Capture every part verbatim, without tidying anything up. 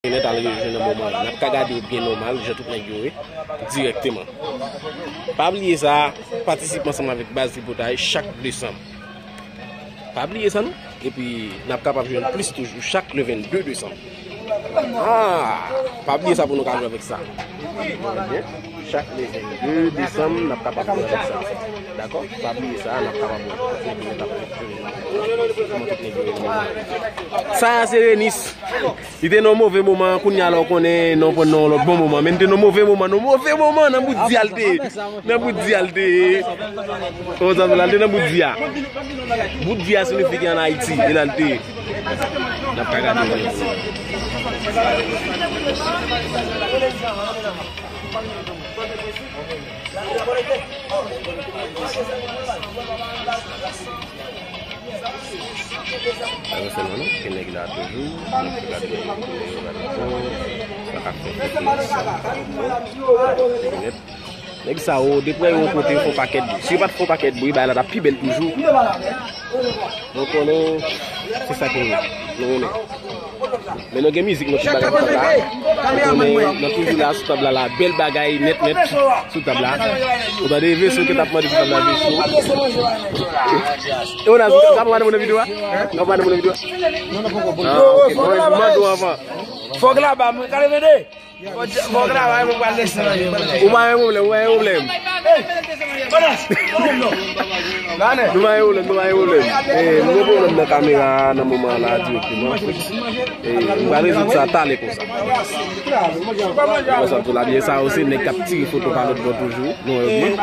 Entènèt al rejwenn nan moman an. N ap ka gade yo byen nòmal, jan tout nèg yo ye, dirèkteman. Pa bliye sa, patisip ansanm avèk Baz Tripotay chak desanm. Pa bliye sa non. Epi, n ap kapab jwenn plis toujou chak le vennde desanm. Ah, pa bliye sa pou nou ka jwe avèk sa. Chak le vennde desanm, n ap kapab jwe avèk sa. Dakò? Pa bliye sa, n ap kapab jwe. Sa a se Renis. Li te nan move moman, kounye a la w konnen, nan pran nan lòt bon moman. Men li te nan move moman, nan move moman, nan bout di a l te ye. Nan bout di a l te ye. Ou konprann sa m di w la, li te nan bout di a. Bout di a siyifi ki ann Ayiti, e la l te ye. N ap ka gade. Avanse non, non, ke nèg la toujou. N ap gade sa k ap fè. Nèg sa yo, depi yo yon kote, yo fè yon pakèt bri. Si yo pa t fè yon pakèt bri, bagay la t ap pi bèl toujou. Nou konnen, se sa ke nou renmen. Men nou gen mizik, nou tout bagay sou tab la. Nou konnen, nou toujou la sou tab la, la. Bèl bagay, nèt, nèt, sou tab la. Ou tande, veso ke t ap mande sou tab la, veso. E ou la, sa mande moun nan videyo a? Sa mande moun nan videyo a? Ah, ok. Mwen, mwen mande w avan. Fòk la ba mwen, kale vende. Ou pa gen pwoblèm, ou pa gen pwoblèm. Nou pa gen pwoblèm, nou pa gen pwoblèm. Eh, nou gen pwoblèm nan kamera a nan moman an la dirèkteman. Eh, nou pral rezoud sa talè konsa. Konsa tou la byen sa yo se nèg k ap tire foto pa lòt bò toujou. Nou wè yo byen.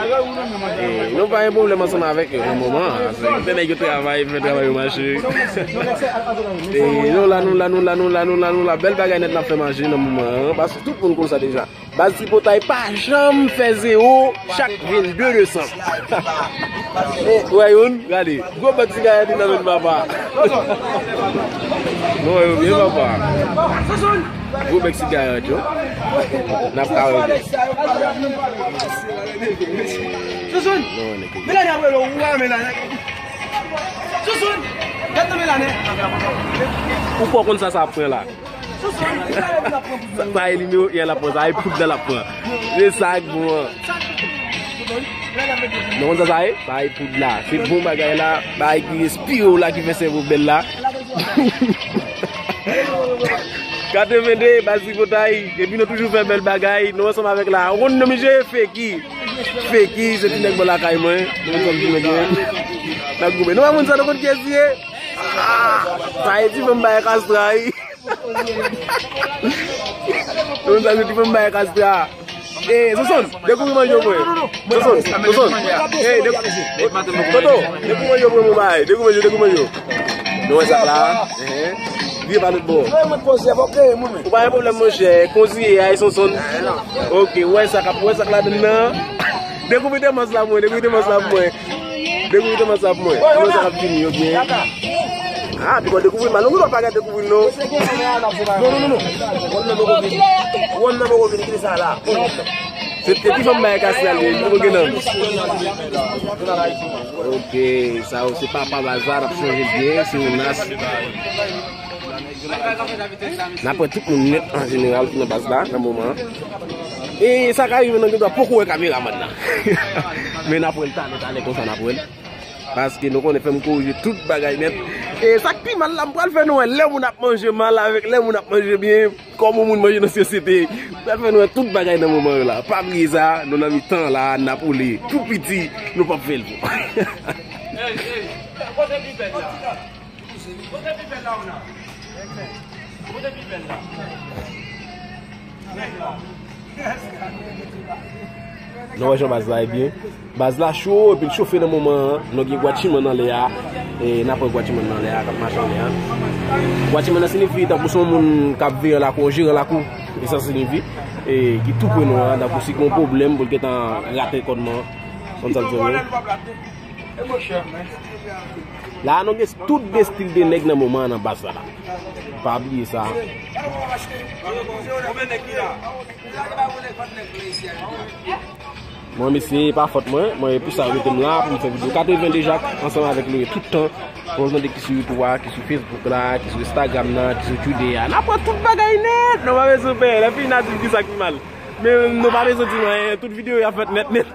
Eh, nou pa gen pwoblèm ansanm avèk yo nan moman an. Se nèg yo travay, fè travay yo mache. Eh, nou la, nou la, nou la, nou la, nou la, nou la. Bèl bagay nèt n ap fè mache nan moman an. Paske tout moun konn sa deja. Baz Tripotay pa janm fè zewo chak vennde desanm. Ou wè youn? Gade. Gwo bèk sigarèt li nan men papa. Nou wè yo byen papa. Gwo bèk sigarèt yo. N ap ka wè yo. Sousoun! Melania Abreu, ou wè Melania? Sousoun! Gade Melania! Ou poko konn sa sa ap pran la. Sa, sa e nimewo yè l ap pran, sa e poud la l ap pran. Se sa k bon an. Nou konn sa sa ye? Sa e poud la. Se bon bagay la, bagay ki respire w la, ki fè sèvo bèl la. Katreven de, Baz Tripotay, epi nou toujou fè bèl bagay, nou ansanm avèk la. Ou konn non misye? Feki. Feki, se ti nèg bò lakay mwen. Nou konn sa ti nèg mwen. N ap goumen. Nou pa moun sa, nou konn kiyès li ye? Ah, sa e ti fanm bay kastra, wi. Ou konn sa se ti fanm bay kastra. Eh, Sonson, dekouvri manje w pou mwen. Sonson, Sonson. Eh, dek-, Toto, dekouvri manje w pou mwen, mon bagay. Dekouvri manje, dekouvri manje w. Nou wè sa la. Ehe. Vye pa lòt bò. Ou pa gen pwoblèm, monchè. Kontinye, ay, Sonson. Ok, ou wè sa k ap, ou wè sa k ladann nan. Dekouvri Tèmans la pou mwen, dekouvri Tèmans la pou mwen. Dekouvri Tèmans la pou mwen. Kòman sa ap vini, yo byen? Ah, pi bon, dekouvri mal. Non, non, non, pa gade dekouvri, non. Non, non, non, non. Wonn nan poko vini. Wonn nan poko vini, kite sa la. Se te ki fanm bay kastral, li poko gen nan. Ok, sa yo, se papa Bazar, ap chanje byen, se yon nas. N ap wè tout moun nèt an jeneral ki nan baz la, nan moman an. E sa ka rive nan gen dwa poko wè kameramann nan. Men n ap wè l talè, talè konsa n ap wè l. Paske nou konnen fè m korije tout bagay nèt. E sa k pi mal la, m pral fè nou wè lè moun ap manje mal avèk lè moun ap manje byen, kòman moun manje nan sosyete. M pral fè nou wè tout bagay nan moman yo la. Pa bliye sa, nou nan mitan la, n ap woule. Tou piti, nou p ap fè l pou. Kote pi bèl la, ou nan? Kote pi bèl la? Nou wè jan baz la ye byen. Baz la cho, epi l chofe nan moman an. Nou gen gwachimann anlè a. E n ap wè gwachimann nan anlè a, k ap mache anlè a. Gwachimann nan siyifi tankou se yon moun k ap veye lakou, yon jeran lakou. E sa siyifi. E ki tou pre nou an, tankou si gen yon pwoblèm pou l gentan rate kòdman. Konn sa l di nou. La, nou gen tout de stil de nèg nan moman an nan baz la, la. Pa bliye sa. Mwen, mesye, e pa fòt mwen. Mwen, e pou sa yo mete m la pou m fè videyo. Katreven de Jak, ansanm avèk nou tout tan. Bon, nou ki sou YouTube a, ki sou Facebook la, ki sou Instagram nan, ki sou Twitter a. N ap pran tout bagay nèt. Nou pa bezwen pè. Lè fini, n a di ki sa ki mal. Men nou pa bezwen di mwen anyen. Tout videyo yo ap fèt nèt, nèt.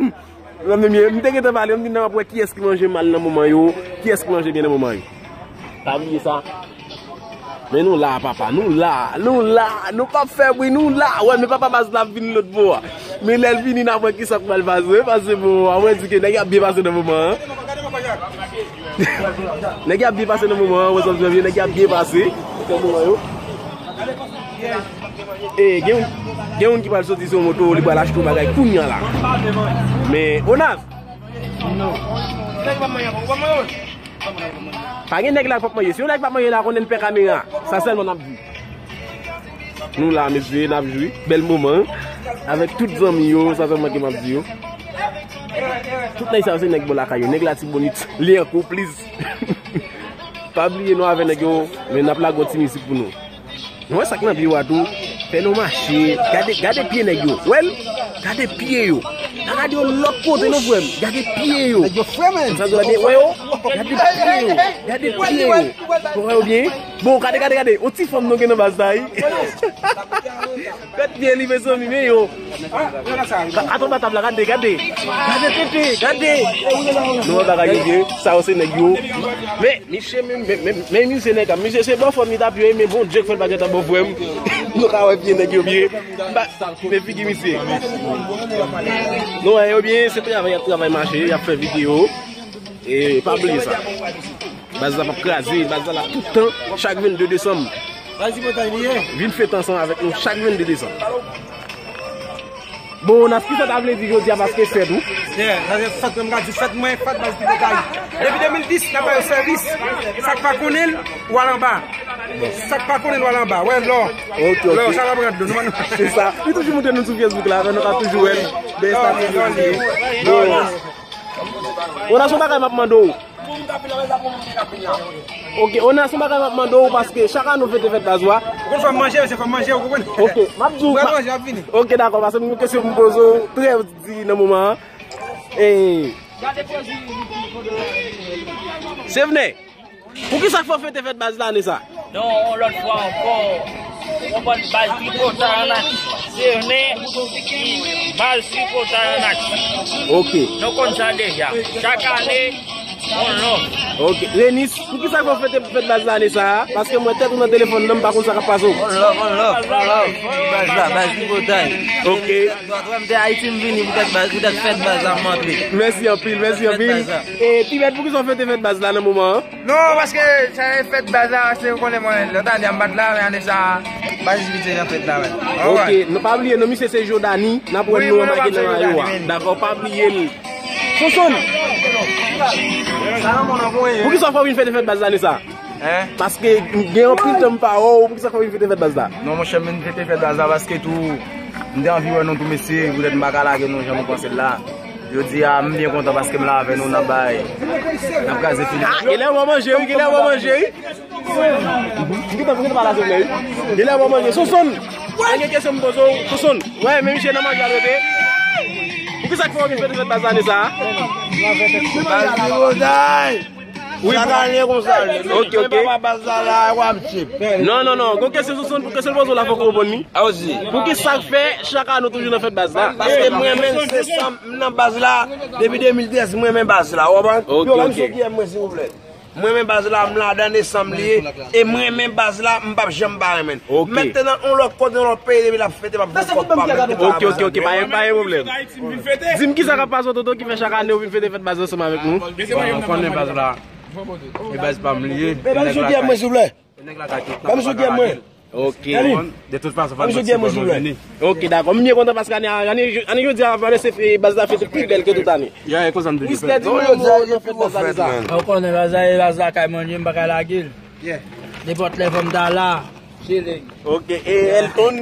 Nan menm ye, m te gentan pale, m di n ap wè kiyès ki manje mal nan moman yo, kiyès ki manje byen nan moman yo. Pa bliye sa. Men nou la, papa, nou la, nou la, nou p ap fè bri, nou la. Wè, men papa baz la ap vin lòt bò a. Men lè l vini, n ap wè kisa k pral pase, pase bon, a mwen di ke nèg y ap byen pase nan moman an. Nèg y ap byen pase nan moman an, wè sa m di, nèg y ap byen pase nan moman yo. E, gen, gen youn ki pral soti sou yon moto, li pral achte yon bagay kounye a la. Men, Onas! Pa gen nèg la k p ap manje. Si yon nèg p ap manje la, konnen l pè kamera. Sa sèlman n ap di. Nou la, mesye, n ap jwi. Bèl moman. Avèk tout zanmi yo, sa sèlman ke m ap di yo. Tout nèg sa yo se nèg bò lakay yo. Nèg Latibonit, li an kou, please. Pa bliye nou avè nèg yo, men n ap lage yon ti mizik pou nou. Nou wè sa k nan pye w a tou. Fè nou mache. Gade, gade pye nèg yo. Wè l? Gade pye yo. Pa gade yo lòt kote non, frè m. Gade pye yo. Nèg yo fre, men. Sa di w gade, wè yo? Gade pye yo. Gade pye yo. Ou wè yo byen? Bon, gade, gade, gade. Yon ti fanm nou gen nan baz la, wi. Gade pye li, mezanmi, men yo. Atann pa tab la, gade, gade. Gade tete, gade. Nou wè bagay yo byen. Sa yo se nèg yo. Men, Misye menm, men, men, men misye nèg ap, misye se bò frè m li t ap ye, men Bondye k fè l pa gentan bò frè m. Nou ka wè pye nèg yo byen. M pa, men figi misye. Nou wè yo byen, se travay y ap travay mache, y ap fè videyo. E pa bliye sa. Baz la p ap kraze, baz la la tout tan, chak vennde desanm. Vin fete ansanm avèk nou chak vennde desanm. Bon, Onas, kisa ta vle di jodi a paske fèt ou? Yeah, sa se fèt mwen, m ka di fèt mwen, fèt baz Tripotay. Depi de mil dis, n ap ba yo sèvis. Sa k pa konnen l, w al anba. Sa k pa konnen l, w al anba. Wè, lò. Ok, ok. Lò, sa va pran dlo. Nou, nou. Se sa. Li toujou montre nou sou Facebook la, men nou ka toujou wè l. Bon. Onas, yon bagay m ap mande w. Ok, Onas, yon bagay m ap mande w, paske chak ane w fete fèt baz la. Ou konn fè m manje, se fè m manje, ou konprann? Ok, m ap di w. Ou pral manje, m ap vini. Ok, dakò, paske m gen kesyon pou m poze w trè di nan moman an. E, Sevnè, poukisa k fè w fete fèt baz la ane sa? Non, yon lòt fwa ankò, yon bann baz Tripotay an aksyon. Se vre, baz Tripotay an aksyon. Ok. Nou konn sa deja. Chak ane, yon lòt. Ok. Renis, poukisa k fè w fete fèt baz la ane sa a? Paske m wè tèt ou nan telefòn nan, m pa konn sa k ap pase w. Yon lòt, yon lòt, yon lòt. Baz la, baz Tripotay. Ok. Dwa, dwa, m te Ayiti, m vini poutèt baz, poutèt fèt baz la, m antre. Mèsi anpil, mèsi anpil. Fèt baz la. E, Tibèt, poukisa w fete fèt baz la nan moman an? Non, paske sa e fèt baz la, se ou konnen mwen, lòt ane a m pa t la, men ane sa a, baz Tripotay nan fèt la, men. Ok, nou pa bliye, non misye se Jodani, n ap wè nou anba gen nan mayo a. Dakò, pa bliye l. Sonson! Poukisa w fè w vin fete fèt baz la ane sa a? Hein? Paske gen anpil tan m pa wè w, poukisa w fè w vin fete fèt baz la? Non, monchè, m vin fete fèt baz la paske tou, m te anvi wè nou tou mesye, poutèt m pa ka lage nou jan nou panse l la. Jodi a, m byen kontan paske m la avè nou, n ap bay, n ap kraze fini. Ah, genlè w manje, wi, genlè w manje, wi. M gentan, m gentan pale avè w, wi. Genlè w manje. Sonson, mwen gen kesyon m poze w, Sonson. Wè, men misye nan manje a l rete. Poukisa k fè w vin fete fèt baz la ane sa a? Baz Tripotay! Wi, chak ane konsa, wi. Ok, ok. Papa baz la, la, w ap chip. Non, non, non. Gon kesyon sou son, kesyon poze w la, fòk ou reponn li. A, osi. Poukisa k fè chak ane nou toujou nan fèt baz la? Paske m renmen l, se sanm, m nan baz la, depi de mil trèz, m renmen baz la, w konprann? Ok, ok. Yo, ban m sou kiyè mwen, silvouplè. M renmen baz la, m ladan, e sanm li ye, e m renmen baz la, m p ap janm pa renmen l. Ok. Mentnan, yon lòt kote, yon lòt peyi, depi l ap fete, m ap vin kòb pa m. Ok, ok, ok, pa gen, pa gen pwoblèm. Di m kisa k ap pase w, Toto, ki fè chak ane w vin fete fèt baz ansanm avèk nou? Bon, ou konnen baz la. E baz pa m li ye. E nèg la kay. Ban m sou kiyè mwen, silvouplè. E nèg la kay tout tan. Ban m sou kiyè mwen. Ok. De tout fason, fò n fè ti bon nou vini. Ok, dakò. M byen kontan paske ane, ane, ane jodi a, valè se fè, baz la fete pi bèl ke tout ane. Ya, e konsa m te di. Mister, di nou yon mo nan fèt baz la ane sa. Ou konnen baz la, e baz la kay mwen, m pa ka lage l. Nenpòt lè fò m ta la. Chilling. Ok, e Elton?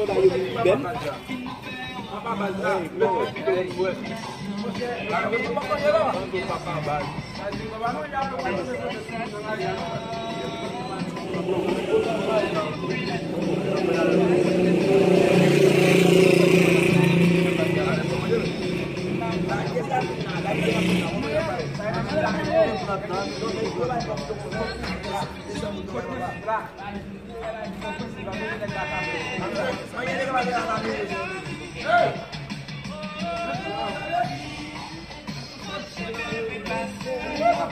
wè bagay yo vin pi bèl.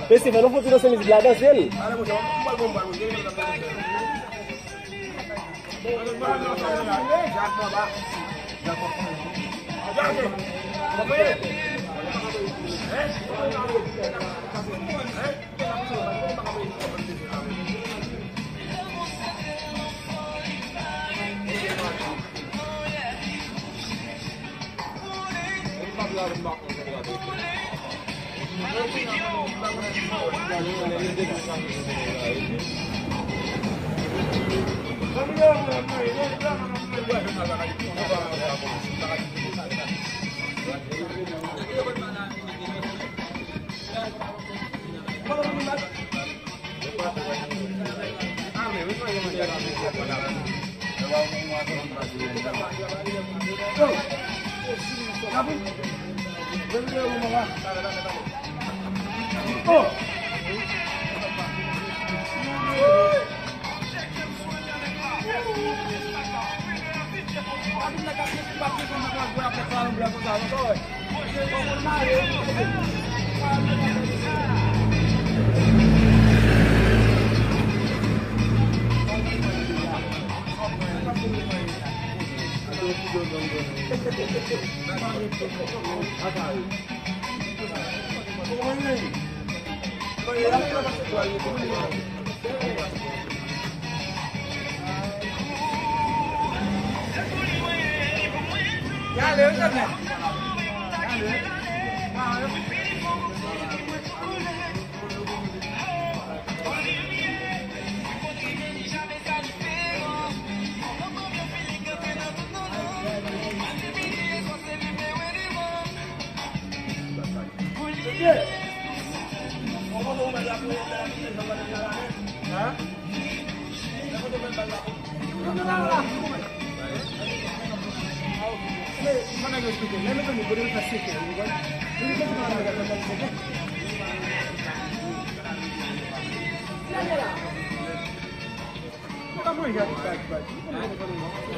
Mesye, fè nou fouti danse mizik la, danse l.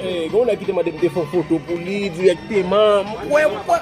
Eh, gen yon nèg ki te mande m te fè yon foto pou li dirèkteman. M kwè, m kwè.